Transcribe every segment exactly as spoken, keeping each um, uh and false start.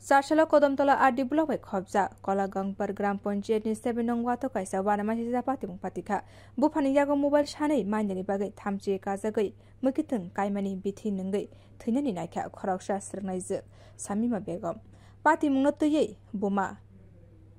Charsalo Kodomtola R D block bai khopjak Kolagangpar Gram Panchayat ni seven nong wato kaisa uanama sijak patimung patikha. Buphani yago mobile sanwi manjani bagwi thamchi kajagwi mwkitwng kaimani bithi nwngwi thwinani naikha khoroksa swrwngnaijwk Samima Begum. Patimungno twiwi buma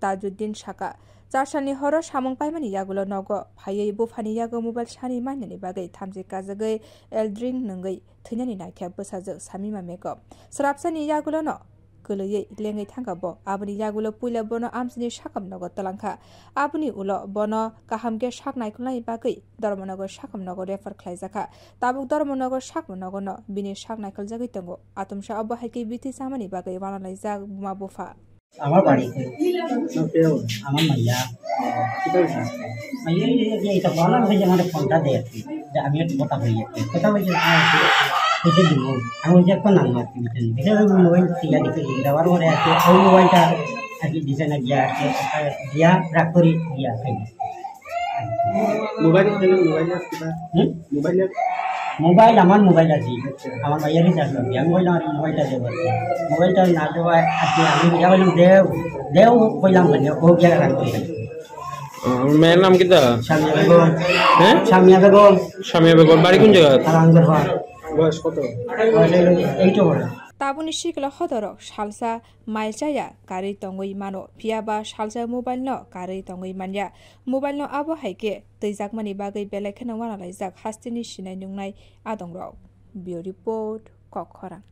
Tajuddin saka, Charsalni horo samung paimani yagulo nogo phaiwi buphani yago mobile sanwi manjani bagwi thamchi kajagwi eldring nwngwi thwinani naikha bwsajwk Samima Begum. Swrapsani yagulono kwlwiwi lengwi thangkha bo. Aboni yagulo puila bono amchaini sakam nogo twlangkha. Aboni ulo bono kaham khe sak naikolnani bagwi Dharmanagar sakam nogo refer khlaijakha. Tabuk Dharmanagar sakam nogono bini sak naikoljagwi tongo. Atomsa obo hai khe bithi chamani bagwi wanalaijak buma bupha. আমার বাড়িতে আমার মাইয়া মাইয়া এই যে এটা বলা হয়েছে আমাদের ফোনটা দেয় আর কি, যে আমি একটু কথা বলি আর কি। কথা বলছে, হ্যাঁ, হয়েছে দিব। আমি বলছি, এখন নাম আর কি, বুঝলেন? বিশেষ করে মোবাইল ঠিক আছে, দেওয়ার পরে আর কি ওই মোবাইলটা আর কি দিছে না, গিয়া আর কি ওটা দিয়া রাগ করি দিয়া খাই। মোবাইল আছে না? মোবাইল আছে কিবা? হুম? মোবাইল আছে? মোবাইল, আমার মোবাইল আছে। আচ্ছা। আমার ভাইয়ের রিচার্জ লাগবে। আমি বললাম, "আরে মোবাইলটা দেবো।" মোবাইলটা না দেওয়ায় আজকে আমি যা বললাম, "দেও, দেও," বললাম, মানে, ও গিয়ে রাখতে। আহ, মেয়ের নাম কিতা? সামিয়া বেগম। হ্যাঁ? সামিয়া বেগম। সামিয়া বেগম। বাড়ি কোন জায়গা? আর আঙ্গুর হয়। বয়স কত? বয়স হলো eight over. Tabukni sikla hodorok salsa mailchaya karwi tongwi mano, phiya ba salsa mobile no karwi tongwi manya. Mobile no abo hai khe twijakmani bagwi belai kheno wanalaijak hasteni sinai nungnai adongrok. Bureau Report, Kokkhorang.